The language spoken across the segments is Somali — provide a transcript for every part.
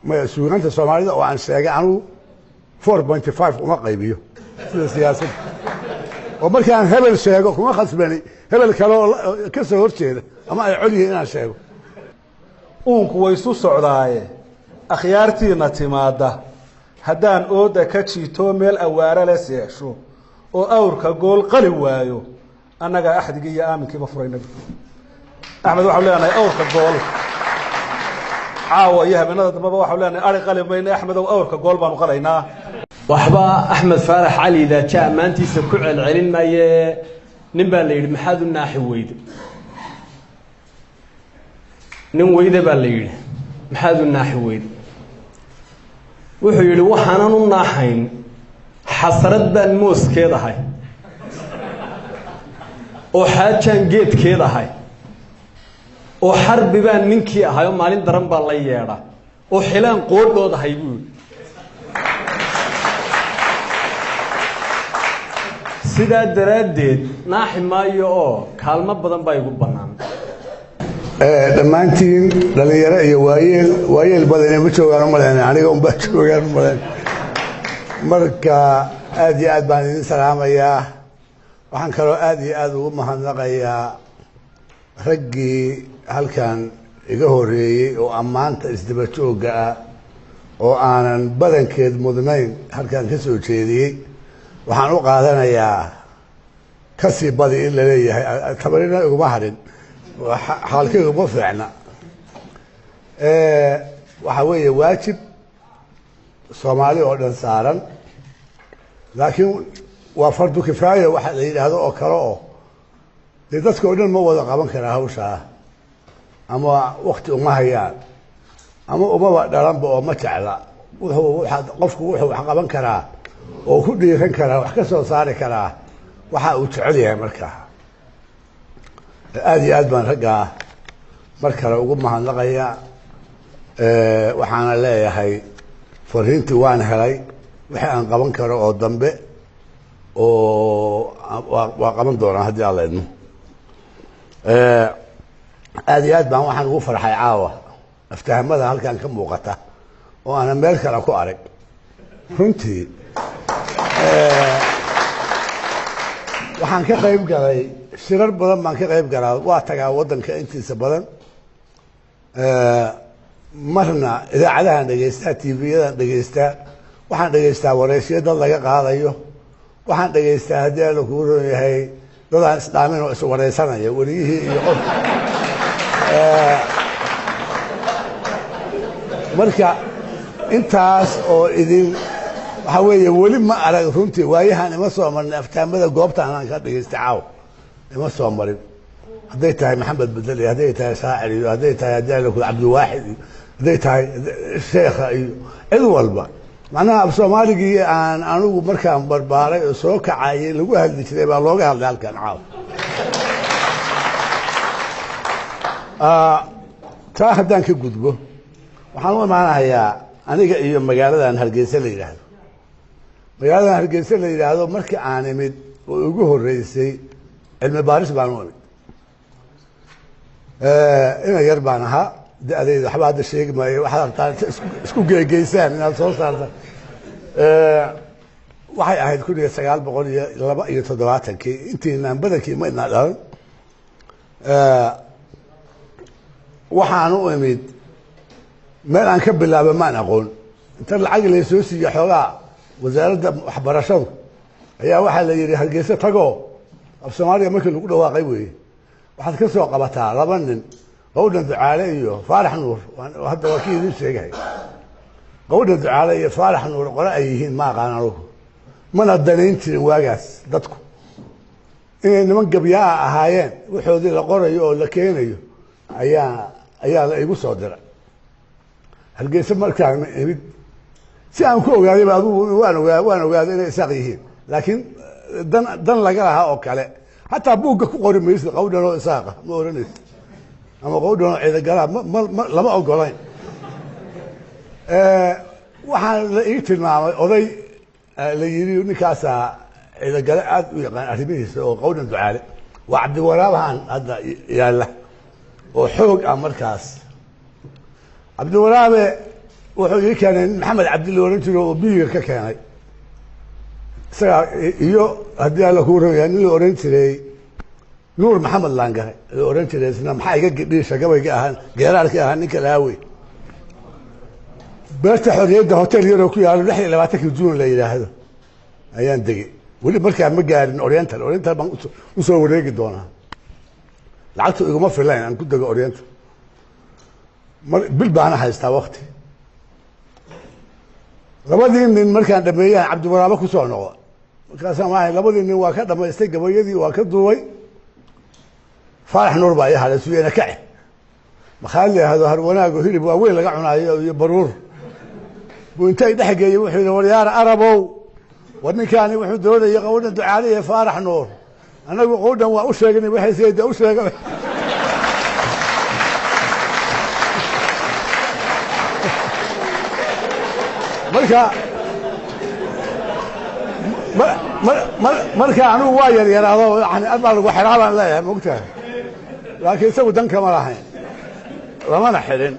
Maya, suugaanta Soomaalida oo aan sheegay anugu 4.5 uma qaybiyo sida siyaasadda, oo markaan hebel sheego kuma khasbani hebel kale oo ka soo hor jeeda ama ay col yihiin inaan sheego. Uunku way isu socdaaye, akhyaartiina timaadda haddaan ooda ka jiito, meel awaare le seexsho oo awrka gool qali waayo, annagaa axdigii iyo aaminkiiba furayna. Axmed, waxau leenahay awrka gool caawa iyo habeenada dambeba waxau leenahay ari qali mayna, Axmedow, awrka gool baanu qalaynaa. Waxba Axmed Faarax Cali Daaja ammaantiisa ku celcelin maaye. Nin baa la yidhi, "Maxaad u naaxi weyde?" Nin weyde baa la yidhi, "Maxaad u naaxi weyde?" Wuxuu yidhi, "Waxaanan u naaxayn xasrad baan mooskeed ahay oo xaajaan geedkeed ahay oo xarbi baan ninkii ahay oo maalin daran baa la yeedha oo xilaan qoodhood ahay," buu yidhi. Sidaa daraaddeed naaxi maayo oo kaalmo badan baa igu bannaan. Dhammaantiin dhalinyaro iyo waayeel, waayeel badani ma joogaan umalayna, aniga unbaa joogaan umalayn. Marka aad iyo aad baan idin salaamayaa. Waxaan kaloo aad iyo aad ugu mahadnaqayaa raggii halkan iga horeeyey oo ammaanta isdaba joogga ah oo aanan badankeed mudnayn halkan ka soo jeediyey. Waxaan u qaadanayaa kasii badi in la leeyahay, tabarina iguma harin, xaalkaygu ma fiicna. Waxaa weeye waajib Soomaali oo dhan saaran, laakiin waa fardu kifaaya waxa la yidhaahdo oo kale, oo dee dadka o dhan ma wada qaban karaa hawshaa, ama wakti uma hayaan ama umaba dhalanba oo ma jecla. Wuxuu waaa qofku wuxuu wax qaban karaa oo ku dhiiran karaa, wax ka soo saari karaa waxa uu jecel yahay. Markaa aada iyo aad baan raggaa mar kale ugu mahadnaqaya. Waxaana leeyahay fariintii waan helay, wixii aan qaban karo oo dambe oo waa qaban doonaa haddii Alla idmo. Aada iyo aad baan waxaan ugu farxay caawa aftahamada halkan ka muuqata oo aanan meel kale ku arag. Runtii waxaan ka qayb galay shirar badan baan ka qayb galaa, waa tagaa waddanka intiisa badan, marna idaacadahan dhegeystaa, TV-yadan dhegeystaa, waxaan dhegeystaa wareysyo dad laga qaadayo, waxaan dhegeystaa haddii Alla kuu ron yahay dadaan isdhaamin oo iswareysanaya, weriyihii iyo qof. Marka intaas oo idin waxaa weeye weli ma arag runtii, waayahan ima soo marin aftaamada goobta anaan ka dhegeystay caaw, ima soo marin. Hadday tahay Maxamed Bedel iyo hadday tahay shaacir iyo hadday tahay haddii Alla ku Cabdiwaaxid iyo hadday tahay sheekha iyo cid walba, macnaha af Soomaaligii aan anigu markaan barbaaray oo soo kacayay lagu hadli jiray baa looga hadlay halkan caaw. Taa haddaan ka gudbo, waxaan u imaanahayaa aniga iyo magaaladan Hargeysa la yidhaahdo. Magaaladan Hargeysa la yidhaahdo markii aan imid oo igu horreysay cilmi baaris baan u imid. Ina yar baan ahaa, da-dayda waxba hadda sheegi maayo, waxaad rabtaan inta isku geegeysaan inaad soo saartaan. Waxay ahayd 1972-kii, intiinaan badankii ma idnaa dhalan. Waxaan u imid meel aan ka bilaaba maan aqoon. Inta lacag laysoo siiye xoogaa wasaaradda waxbarashadu ayaa waxaa la yidhi, "Hargeysa tagoo," af Soomaaliga markii lagu dhawaaqay weeye, "waxaad ka soo qabataa laba nin, Qawdhan Ducaale iyo Faarax Nuur." Hadda waa kii idin sheegay Qawdhan Ducaale iyo Faarax Nuur qole ay yihiin ma aqaan anugu, mana danayn jirin waagaas dadku inay niman gabyaa ahaayeen. Waxoodii la qorayo oo la keenayo ayaa la igu soo diray Hargeysa. Markaan imid si aan ku ogaadayba adugu waan ogaa, waan ogaaday inay Isaaq yihiin, laakiin dan laga lahaa oo kale hataa buugga ku qori maysid Qawdhan oo Isaaqa ma oranaysid ama Qawdhan oo Ciidagalaa, ma lama ogolayn. Waxaan la ii tilmaamay oday la yidhi ninkaasaa Ciidagale aada u yaqaan arrimihiisa, oo Qawdhan Ducaale waa Cabdiwaraabahan hadda yaalla oo xoog ah. Markaas Cabdiwaraabe Wuxuu ii keenay nin Maxamed Cabdille ohan jiro oo miyiga ka keenay isagaa, iyo haddii Alla kuu rogayaa nin la ohan jiray Nuur Maxamed Laangare la ohan jiray, isna maxaa iga gidhiisha gabayga ahaa, geeraarka ahaa, ninka lahaawey. Beerta Xorriyadda hotel yaroo ku yaalo 26-ka Juun la yidhaahdo ayaan degey. Weli markaa ma gaarin Oriental. Oriental baan usoo wareegi doonaa. Lacagtu iguma filayn aan ku dego Oriental. Mar bil baana haystaa wakti. Labadii nin markaan dhameeyaan Cabdiwaraabo kusoo noqo. Markaasaan waxay labadii nin waa ka dhamaystay gabayadii, waa ka duubay. Faarax Nuur baa ii hadhay suyena kace maxaa la yidhahdo Harwanaago, hilib waaweyn laga cunaayo iyo baruur buu intay dhex geeyey. Wuxuu yidhi, "Waryaara Arabow, war ninkaani wuxuu doonayay Qawdhan Ducaale iyo Faarax Nuur. Annagu Qawdhan waa u sheegnay, waxay sayda u sheegay." Marka marka anigu waa yaryaraado, yani arbaa lagu xiraa baan leeyahay, maogtahay, laakiin isagu dan kama lahayn, lamana xidhin.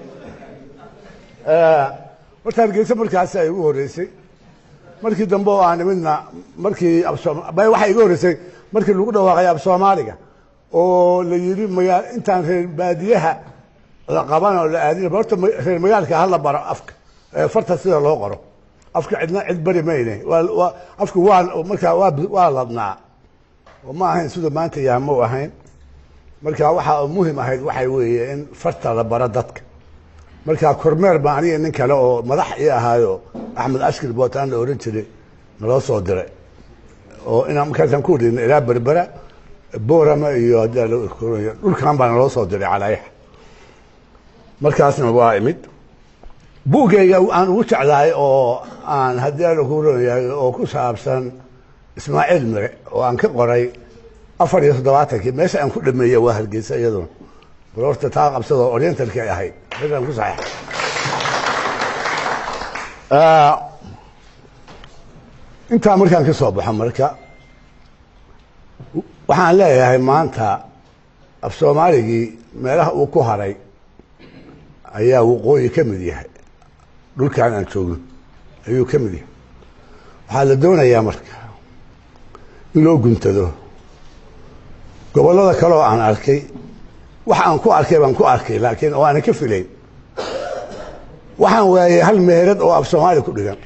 Horta Hargeysa markaasi ay igu horreysay. Markii dambe oo aan imidna, markii waxaa iga horreysay markii lagu dhawaaqay af Soomaaliga oo la yidhi magaa intaan reer baadiyaha la qaban oo la aadin, horta reer magaalka hala baro afka, farta sida loo qoro. Afka cidna cid bari mayne, afku waa markaa waa ladnaa oo ma ahayn siduu maanta yahay, ma u ahayn. Marka waxaa muhim ahayd waxay weeye in farta la baro dadka. Marka kormeer baa aniga nin kale oo madax ii ahaayo, Axmed Ashkir Bootaan la ohan jiray, naloo soo diray oo inaan markaasaan ku wareegna ilaa Berbera, Boorama iyo dhulkan baa naloo soo diray calaayaxa. Markaasna waa imid. Buuggayga aan ugu jeclahay oo aan haddii Alla ku roonyahay oo ku saabsan Ismaaciil Mire oo aan ka qoray 74-kii, meesha aan ku dhameeyey waa Hargeysa iyaduna. Bal horta taa qabsadoo Orientalki ay ahayd meeshaan ku saxeexay. Intaa markaan ka soo baxo, marka waxaan leeyahay maanta af Soomaaligii meelaha uu ku haray ayaa waqooyi ka mid yahay, dhulkan aan joogno ayuu ka mid yahay. Waxaa la doonayaa marka in loo guntado. Gobollada kale oo aan arkay, wax aan ku arkay baan ku arkay, laakiin oo aanan ka filayn, waxaan waayey hal meherad oo af Soomaali ku dhigan,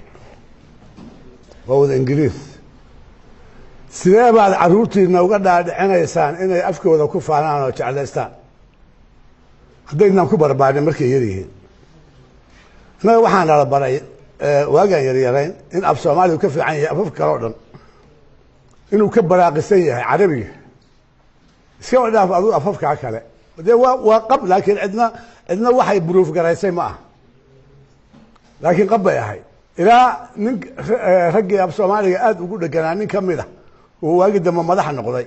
waa wada Ingiriis. Sidee baad carruurtiina uga dhaadhicinaysaan inay afkooda ku faanaan oo jeclaystaan haddaydnaan ku barbaarin markay yar yihiin? Innaga waxaa nala baray waagaan yaryarayn in af Soomaaligu ka fiican yahay afafka kale o dhan, inuu ka baraaqisan yahay carabiga, iskaba dhaaf aduu afafkaa kale. Dee waa qab, laakiin cidna waxay buruuf garaysay ma aha, laakiin qab bay ahayd. Ilaa nin raggii af Soomaaliga aada ugu dheganaa nin ka mid a uu waagi dambe madaxa noqday,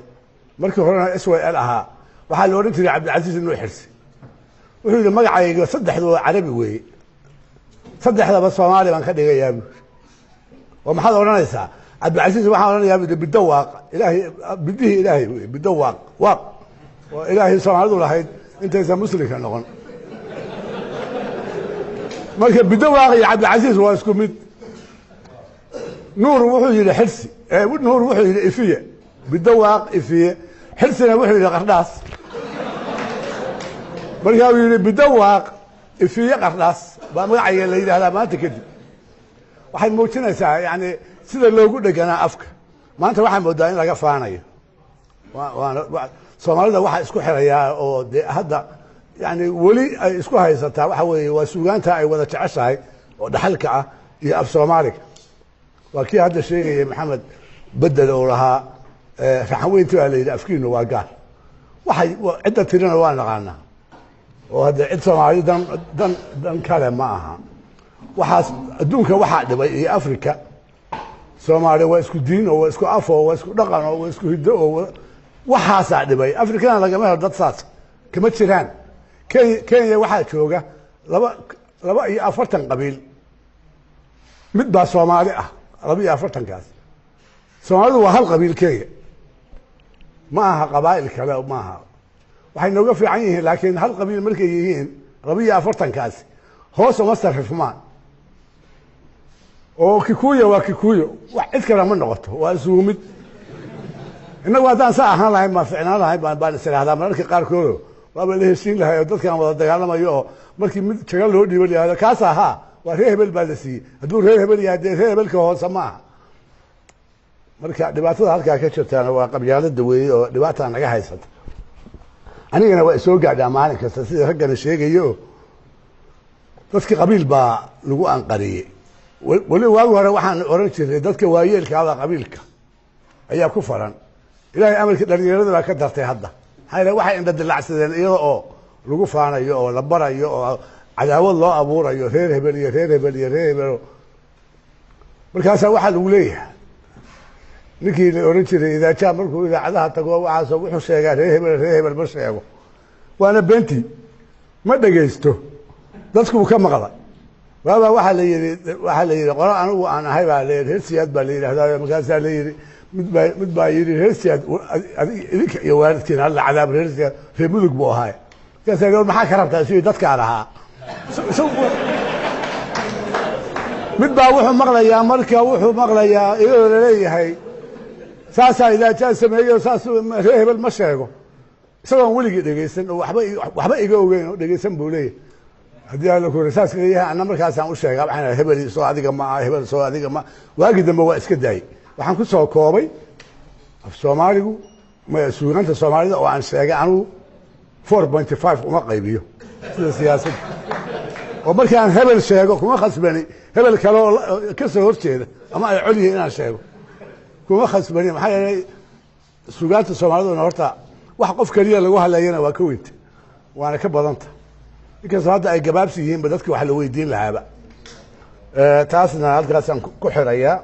markii horena SYL ahaa, waxaa la odhan jiray Cabdilcasiis Inuu Xirsi. Wuxuu yidhi, "Magacayga saddexdu waa carabi weeye, saddexdaba Soomaali baan ka dhigayaa," buu. Oo maxaad odhanaysaa, Cabdilcasiis? "Waxaan odhanayaa," bu, "Bidawaaq Ilaahay, bidihii Ilaahay wey, bidawaaq waaq oo Ilaahay Soomaalidu lahayd intaysan muslimka noqon." Marka Bidawaaq iyo Cabdilcasiis waa isku mid. Nuur wuxuu yidhi Xirsi, Nuur wuxuu yidhi Ifiye, Bidawaaq, Ifiye. Xirsina wuxuu yidhi Qardhaas. Markaa uu yidhi, "Bidawaaq, Ifiye, Qardhaas baa magacayga la yidhahdaa maanta kadib." Waxay muujinaysaa yani sida loogu dheganaa afka. Maanta waxaa moodaa in laga faanayo. Waana Soomaalida waxaa isku xirayaa oo dee hadda yani weli ay isku haysataa waxa weeye waa suugaanta ay wada jeceshahay oo dhaxalka ah iyo af Soomaaliga. Waa kii hadda sheegayay Maxamed Bedel oo lahaa raxanweynti baa la yidhi afkiinu waa gaar. Waxay cidda tirina waa naqaanaa oo hadda cid Soomaali dan kale ma aha. Waxaas adduunka waxaa dhibay iyo Africa, Soomaaliya waa isku diin oo waa isku af oo waa isku dhaqan oo waa isku hiddo oo waxaasaa dhibay. Afrikana lagama helo dad saas, kama jiraan. Kenya waxaa jooga 42 qabiil, mid baa Soomaali ah 42-kaas. Soomaalidu waa hal qabiil Kenya, ma aha qabaa'il kale ma aha. Waxay nooga fiican yihiin laakiin hal qabiil markay yihiin 42-kaasi hoos uma sarrifmaan. Oo Kikuya waa Kikuyo, wax cid kale ma noqoto, waa isugu mid. Innagu haddaan saa ahaan lahayn baan ficnaan lahayn, baan is idhahdaa mararka qaarkoodo waaba la heshiin lahay oo dadkaan wada dagaalamayo, oo markii mid jaga loo dhiibo la yihahdo kaas ahaa waa reer hebel baa la siiyey. Hadduu reer hebel yahay, dee reer hebelka hoose ma aha. Marka dhibaatada halkaa ka jirtaana waa qabyaalada weeye, oo dhibaataa naga haysata. Anigana waa isoo gaadhaa maalin kasta sida raggana sheegayo oo dadki qabiil baa lagu anqariyey. Weli waagi hore waxaan oran jiray dadka waayeelkaabaa qabiilka ayaa ku faran. Ilaahay amarkii dhalinyarada baa ka dartay hadda. Maxaa yeele waxay indha dilacsadeen iyada oo lagu faanayo oo la barayo oo cadaawad loo abuurayo reer hebel iyo reer hebel iyo reer hebel. Markaasaa waxaa lagu leeyahay ninkii la oran jiray Idaajaa markuu idaacadaha tago waxaas wuxuu sheegaa reer hebel, reer hebel ma sheego, waana beentii, ma dhegaysto, dadkuu ka maqlay. Waaba waxaa la yidhi, waxaa la yidhi qolo anigu aan ahay baa la yidhi reer Siyaad baa la yidhahdaa. Markaasaa la yidhi mid baa yidhi reer Siyaad idinka iyo waalidkiin alla cadaab, reer Siyaad reer Mudug buu ahaay. Markaasaa yidhi maxaa ka rabtaa? Sidii dadkaan ahaa mid baa wuxuu maqlayaa, marka wuxuu maqlayaa iyadoo laleeyahay saasaa Idaajaa sameeyo, saas reer hebel ma sheego, isagoon weligii dhegaysan oo waxba iga ogeyn oo dhegaysan buu leeyahay. Haddii alla ku saas leeyahay, anna markaasaan u sheegaa, waxaan hebel soo adiga ma aha, hebel soo adiga ma. Waagii dambe waa iska daayey. Waxaan ku soo koobay af Soomaaligu suugaanta Soomaalida oo aan sheegay anugu 4.5 uma qaybiyo sida siyaasadda, oo markaan hebel sheego kuma khasbani hebel kale oo ka soo horjeeda ama ay col yihiin inaan sheego kuma khasbani. Maxaa yeelay suugaanta Soomaaliduna horta wax qof keliya lagu hadlayana waa ka weynta, waana ka badanta, inkastoo hadda ay gabaabsi yihiinba dadki wax la weydiin lahaaba. Taasna halkaasaan ku xirayaa.